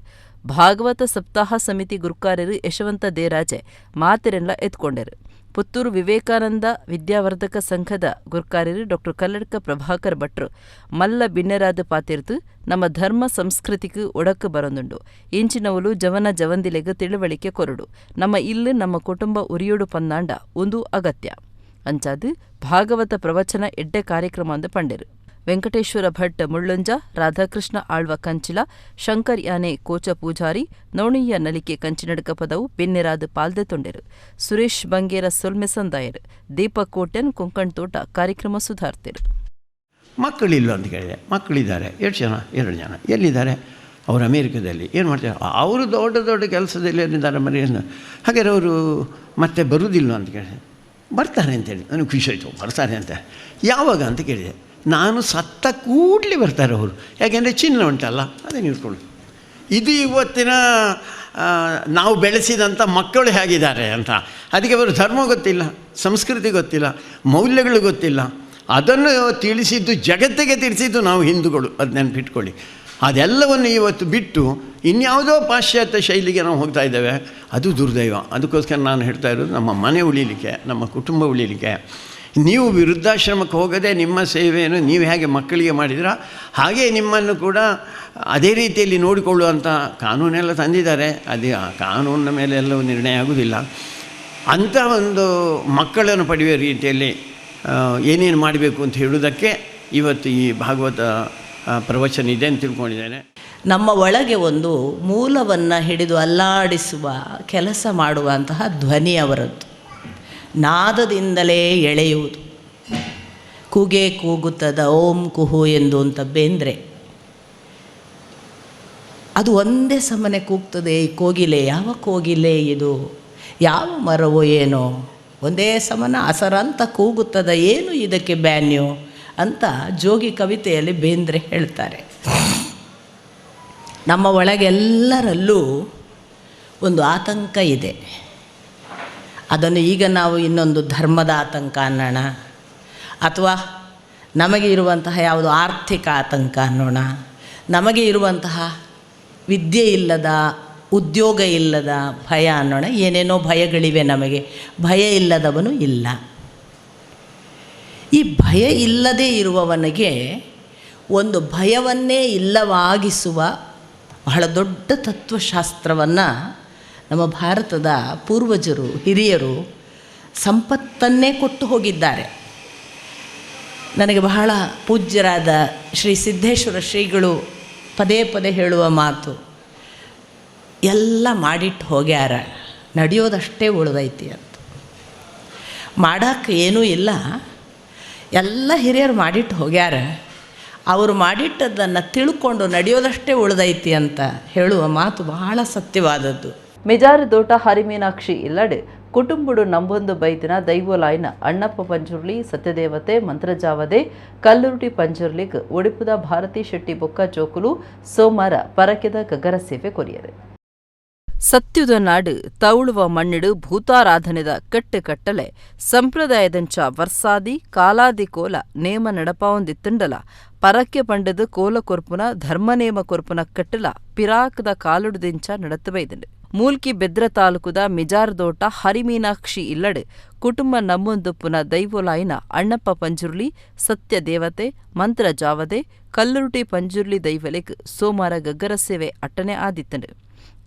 ಭಾಗವತ ಸಪ್ತಾಹ ಸಮಿತಿ ಗುರುಕಾರ್ಯರು ಯಶವಂತ ದೇರಾಜೆ ಮಾತೆರೆನ್ಲ ಎತ್ಕೊಂಡೆರು. ಪುತ್ತೂರು ವಿವೇಕಾನಂದ ವಿದ್ಯಾವರ್ಧಕ ಸಂಘದ ಗುರುಕಾರ್ಯರು ಡಾಕ್ಟರ್ ಕಲ್ಲಡ್ಕ ಪ್ರಭಾಕರ್ ಭಟ್ರು ಮಲ್ಲ ಬಿನ್ನೆರಾದ ಪಾತಿರ್ದು ನಮ್ಮ ಧರ್ಮ ಸಂಸ್ಕೃತಿಗೆ ಒಡಕು ಬರೊಂದುಂಡು. ಇಂಚಿನವುಲು ಜವನ ಜವಂದಿಲೆಗ್ ತಿಳುವಳಿಕೆ ಕೊರಡು. ನಮ್ಮ ಇಲ್ಲು ನಮ್ಮ ಕುಟುಂಬ ಉರಿಯೋಡು ಪಂದಾಂಡ ಉಂದು ಅಗತ್ಯ. ಅಂಚಾದ್ ಭಾಗವತ ಪ್ರವಚನ ಎಡ್ಡೆ ಕಾರ್ಯಕ್ರಮ ಅಂದ್ ಪಂಡೆರು. ವೆಂಕಟೇಶ್ವರ ಭಟ್ ಮುಳ್ಳೊಂಜ, ರಾಧಾಕೃಷ್ಣ ಆಳ್ವ ಕಂಚಿಲ, ಶಂಕರ್ ಯಾನೆ ಕೋಚ ಪೂಜಾರಿ, ನವಣಿಯ್ಯ ನಲಿಕೆ ಕಂಚಿನಡ್ಕ ಪದವು ಬಿನ್ನೆರಾದ್ ಪಾಲ್ದೆ ತೊಂಡೆರು. ಸುರೇಶ್ ಬಂಗೇರ ಸೊಲ್ಮೆ ಸಂದಾಯರು. ದೀಪಕ್ ಕೋಟ್ಯನ್ ಕೊಂಕಣ್ ತೋಟ ಕಾರ್ಯಕ್ರಮ ಸುಧಾರ್ತೆರು. ಮಕ್ಕಳಿಲ್ಲ ಅಂತ ಕೇಳಿದೆ. ಮಕ್ಕಳಿದ್ದಾರೆ, 2 ಜನ, 2 ಜನ. ಎಲ್ಲಿದ್ದಾರೆ? ಅವರು ಅಮೇರಿಕದಲ್ಲಿ. ಏನು ಮಾಡ್ತಾರೆ? ಅವರು ದೊಡ್ಡ ದೊಡ್ಡ ಕೆಲಸದಲ್ಲಿ ಏನಿದ್ದಾರೆ ಮರಿ. ಹಾಗಾದ್ರೆ ಅವರು ಮತ್ತೆ ಬರುವುದಿಲ್ಲ ಅಂತ ಕೇಳಿದೆ. ಬರ್ತಾರೆ ಅಂತೇಳಿ ನನಗೆ ಖುಷಿ ಆಯಿತು. ಬರ್ತಾರೆ ಅಂತ ಯಾವಾಗ ಅಂತ ಕೇಳಿದೆ. ನಾನು ಸತ್ತ ಕೂಡಲೇ ಬರ್ತಾರೆ ಅವರು, ಯಾಕೆಂದರೆ ಚಿನ್ನ ಉಂಟಲ್ಲ ಅದನ್ನು ಇಟ್ಕೊಳ್ಳಿ. ಇದು ಇವತ್ತಿನ ನಾವು ಬೆಳೆಸಿದಂಥ ಮಕ್ಕಳು ಹೇಗಿದ್ದಾರೆ ಅಂತ. ಅದಕ್ಕೆ ಅವರು ಧರ್ಮ ಗೊತ್ತಿಲ್ಲ, ಸಂಸ್ಕೃತಿ ಗೊತ್ತಿಲ್ಲ, ಮೌಲ್ಯಗಳು ಗೊತ್ತಿಲ್ಲ. ಅದನ್ನು ತಿಳಿಸಿದ್ದು, ಜಗತ್ತಿಗೆ ತಿಳಿಸಿದ್ದು ನಾವು ಹಿಂದೂಗಳು, ಅದು ನೆನಪಿಟ್ಕೊಳ್ಳಿ. ಅದೆಲ್ಲವನ್ನು ಇವತ್ತು ಬಿಟ್ಟು ಇನ್ಯಾವುದೋ ಪಾಶ್ಚಾತ್ಯ ಶೈಲಿಗೆ ನಾವು ಹೋಗ್ತಾ ಇದ್ದೇವೆ, ಅದು ದುರ್ದೈವ. ಅದಕ್ಕೋಸ್ಕರ ನಾನು ಹೇಳ್ತಾ ಇರೋದು, ನಮ್ಮ ಮನೆ ಉಳೀಲಿಕ್ಕೆ, ನಮ್ಮ ಕುಟುಂಬ ಉಳೀಲಿಕ್ಕೆ, ನೀವು ವೃದ್ಧಾಶ್ರಮಕ್ಕೆ ಹೋಗದೆ ನಿಮ್ಮ ಸೇವೆಯನ್ನು ನೀವು ಹೇಗೆ ಮಕ್ಕಳಿಗೆ ಮಾಡಿದಿರೋ ಹಾಗೆ ನಿಮ್ಮನ್ನು ಕೂಡ ಅದೇ ರೀತಿಯಲ್ಲಿ ನೋಡಿಕೊಳ್ಳುವಂಥ ಕಾನೂನೆಲ್ಲ ತಂದಿದ್ದಾರೆ. ಅದೇ ಆ ಕಾನೂನಿನ ಮೇಲೆ ಎಲ್ಲವೂ ನಿರ್ಣಯ ಆಗುವುದಿಲ್ಲ. ಅಂಥ ಒಂದು ಮಕ್ಕಳನ್ನು ಪಡೆಯುವ ರೀತಿಯಲ್ಲಿ ಏನೇನು ಮಾಡಬೇಕು ಅಂತ ಹೇಳುವುದಕ್ಕೆ ಇವತ್ತು ಈ ಭಾಗವತ ಪ್ರವಚನ ಇದೆ ಅಂತ ತಿಳ್ಕೊಂಡಿದ್ದೇನೆ. ನಮ್ಮ ಒಳಗೆ ಒಂದು ಮೂಲವನ್ನು ಹಿಡಿದು ಅಲ್ಲಾಡಿಸುವ ಕೆಲಸ ಮಾಡುವಂತಹ ಧ್ವನಿ ಅವರದ್ದು. ನಾದದಿಂದಲೇ ಎಳೆಯುವುದು. ಕೂಗೆ ಕೂಗುತ್ತದ ಓಂ ಕುಹು ಎಂದು ಅಂತ ಬೇಂದ್ರೆ. ಅದು ಒಂದೇ ಸಮನೆ ಕೂಗ್ತದೆ. ಈ ಕೋಗಿಲೆ, ಯಾವ ಕೋಗಿಲೆ ಇದು, ಯಾವ ಮರವೋ ಏನೋ, ಒಂದೇ ಸಮನ ಅಸರಂತ ಕೂಗುತ್ತದ, ಏನು ಇದಕ್ಕೆ ಬ್ಯಾನ್ಯೋ ಅಂತ ಜೋಗಿ ಕವಿತೆಯಲ್ಲಿ ಬೇಂದ್ರೆ ಹೇಳ್ತಾರೆ. ನಮ್ಮ ಒಳಗೆಲ್ಲರಲ್ಲೂ ಒಂದು ಆತಂಕ ಇದೆ. ಅದನ್ನು ಈಗ ನಾವು ಇನ್ನೊಂದು ಧರ್ಮದ ಆತಂಕ ಅನ್ನೋಣ, ಅಥವಾ ನಮಗೆ ಇರುವಂತಹ ಯಾವುದು ಆರ್ಥಿಕ ಆತಂಕ ಅನ್ನೋಣ, ನಮಗೆ ಇರುವಂತಹ ವಿದ್ಯೆ ಇಲ್ಲದ, ಉದ್ಯೋಗ ಇಲ್ಲದ ಭಯ ಅನ್ನೋಣ. ಏನೇನೋ ಭಯಗಳಿವೆ ನಮಗೆ. ಭಯ ಇಲ್ಲದವನು ಇಲ್ಲ. ಈ ಭಯ ಇಲ್ಲದೇ ಇರುವವನಿಗೆ ಒಂದು ಭಯವನ್ನೇ ಇಲ್ಲವಾಗಿಸುವ ಬಹಳ ದೊಡ್ಡ ತತ್ವಶಾಸ್ತ್ರವನ್ನು ನಮ್ಮ ಭಾರತದ ಪೂರ್ವಜರು, ಹಿರಿಯರು ಸಂಪತ್ತನ್ನೇ ಕೊಟ್ಟು ಹೋಗಿದ್ದಾರೆ. ನನಗೆ ಬಹಳ ಪೂಜ್ಯರಾದ ಶ್ರೀ ಸಿದ್ದೇಶ್ವರ ಶ್ರೀಗಳು ಪದೇ ಪದೇ ಹೇಳುವ ಮಾತು, ಎಲ್ಲ ಮಾಡಿಟ್ಟು ಹೋಗ್ಯಾರ, ನಡೆಯೋದಷ್ಟೇ ಉಳಿದೈತಿ ಅಂತ. ಮಾಡೋಕ್ಕೆ ಏನೂ ಇಲ್ಲ, ಎಲ್ಲ ಹಿರಿಯರು ಮಾಡಿಟ್ಟು ಹೋಗ್ಯಾರ, ಅವರು ಮಾಡಿಟ್ಟದ್ದನ್ನು ತಿಳ್ಕೊಂಡು ನಡೆಯೋದಷ್ಟೇ ಉಳಿದೈತಿ ಅಂತ ಹೇಳುವ ಮಾತು ಬಹಳ ಸತ್ಯವಾದದ್ದು. ಮಿಜಾರು ದೋಟ ಹರಿಮೀನಾಕ್ಷಿ ಇಲ್ಲಡೆ ಕುಟುಂಬುಡು ನಂಬೊಂದು ಬೈದಿನ ದೈವಲಾಯ್ನ ಅಣ್ಣಪ್ಪ ಪಂಜುರ್ಲಿ, ಸತ್ಯದೇವತೆ, ಮಂತ್ರಜಾವದೆ, ಕಲ್ಲುರುಟಿ ಪಂಜುರ್ಲಿಗ್ ಒಡಿಪುದ ಭಾರತಿ ಶೆಟ್ಟಿ ಬೊಕ್ಕ ಜೋಕುಲು ಸೋಮಾರ ಪರಕೆದ ಗಗ್ಗರ ಸೇವೆ ಕೊರಿಯರು. ಸತ್ಯುದ ನಾಡು ತೌಳುವ ಮಣ್ಣಿಡು ಭೂತಾರಾಧನೆದ ಕಟ್ಟುಕಟ್ಟಲೆ ಸಂಪ್ರದಾಯದಂಚ ವರ್ಸಾದಿ ಕಾಲಾದಿ ಕೋಲ ನೇಮ ನಡಪಾವೊಂದಿತ್ತುಂಡಲ ಪರಕ್ಕೆ ಪಂಡದು ಕೋಲ ಕೊರ್ಪುನ ಧರ್ಮನೇಮ ಕೊರ್ಪುನ ಕಟ್ಟಲ ಪಿರಾಕದ ಕಾಲುಡುದಿಂಚ ನಡತು ಬೈದಂಡು. ಮೂಲ್ಕಿ ಬೆದ್ರ ತಾಲೂಕುದ ಮಿಜಾರ್ದೋಟ ಹರಿಮೀನಾಕ್ಷಿ ಇಲ್ಲಡೆ ಕುಟುಂಬ ನಮ್ಮೊಂದುಪ್ಪುನ ದೈವೊಲಾಯಿನ ಅಣ್ಣಪ್ಪ ಪಂಜುರ್ಲಿ, ಸತ್ಯ ದೇವತೆ, ಮಂತ್ರ ಜಾವದೆ, ಕಲ್ಲುರುಟಿ ಪಂಜುರ್ಲಿ ದೈವಲೆಗ್ ಸೋಮಾರ ಗಗ್ಗರ ಸೇವೆ ಅಟ್ಟನೆ ಆದಿತ್ತಂಡು.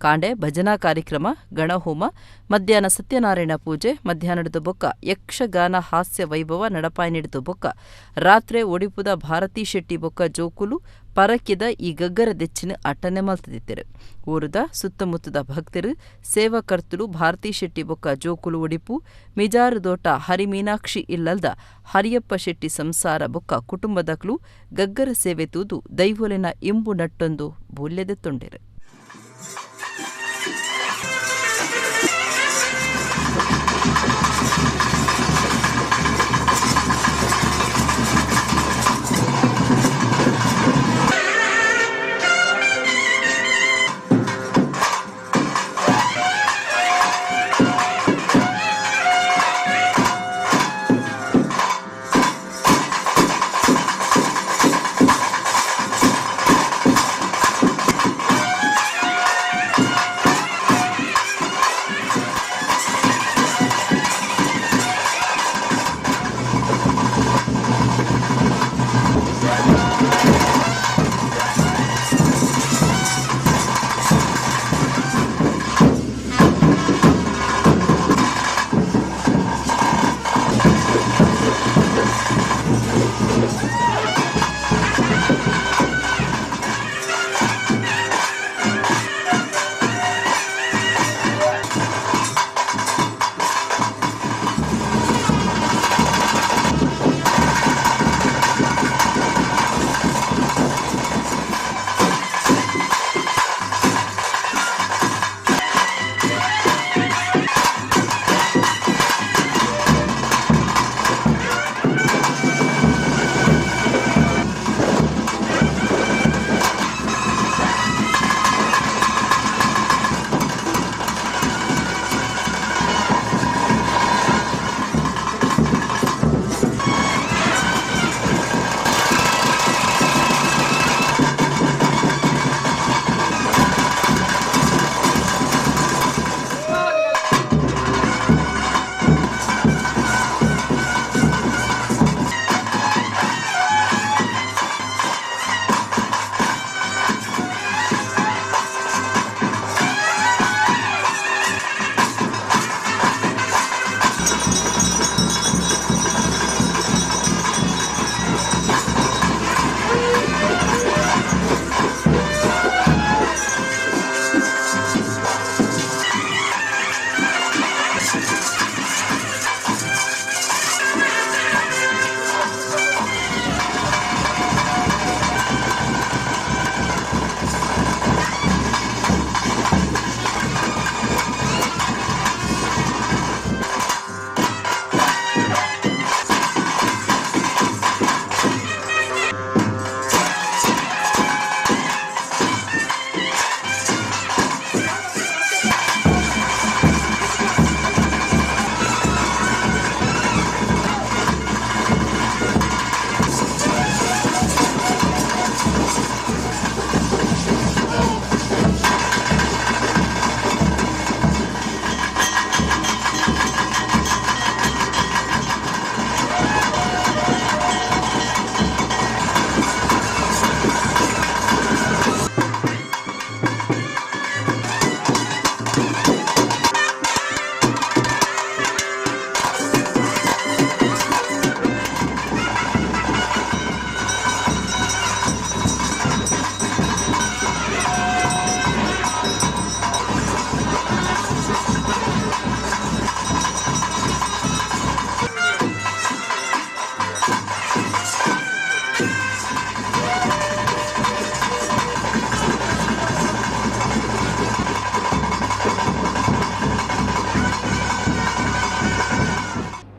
ಕಾಂಡೆ ಭಜನಾ ಕಾರ್ಯಕ್ರಮ, ಗಣಹೋಮ, ಮಧ್ಯಾಹ್ನ ಸತ್ಯನಾರಾಯಣ ಪೂಜೆ, ಮಧ್ಯಾಹ್ನದ ಬೊಕ್ಕ ಯಕ್ಷಗಾನ ಹಾಸ್ಯ ವೈಭವ ನಡಪಾಯಿನಿಡ್ದು ಬೊಕ್ಕ ರಾತ್ರೆ ಒಡಿಪುದ ಭಾರತಿ ಶೆಟ್ಟಿ ಬೊಕ್ಕ ಜೋಕುಲು ಪರಕ್ಕಿದ ಈ ಗಗ್ಗರ ದೆಚ್ಚಿನ ಅಟ್ಟನೆ ಮಲ್ತದಿತ್ತೆರು. ಊರುದ ಸುತ್ತಮುತ್ತದ ಭಕ್ತರು ಸೇವಾಕರ್ತುಲು ಭಾರತಿ ಶೆಟ್ಟಿ ಬೊಕ್ಕ ಜೋಕುಲು ಒಡಿಪು ಮಿಜಾರುದೋಟ ಹರಿಮೀನಾಕ್ಷಿ ಇಲ್ಲಲ್ದ ಹರಿಯಪ್ಪ ಶೆಟ್ಟಿ ಸಂಸಾರ ಬೊಕ್ಕ ಕುಟುಂಬದಕ್ಲು ಗಗ್ಗರ ಸೇವೆ ತೂದು ದೈವೊಲೆನ ಇಂಬು ನಟ್ಟೊಂದು ಬೂಲ್ಯದೆತ್ತೊಂಡೆರು.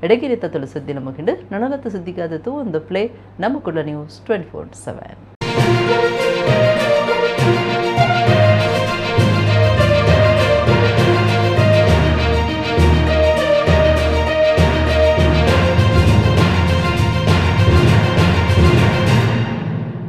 ಎಡಗಿರಿತ ತುಳು ಸುದ್ದಿನ ಮುಗಿಂಡು. ನನಲತ್ತ ಸುದ್ದಿಗಾದತ್ತು ಒಂದು ಪ್ಲೇ ನಮ್ಮ ಕುಡ್ಲ ನ್ಯೂಸ್ 24/7.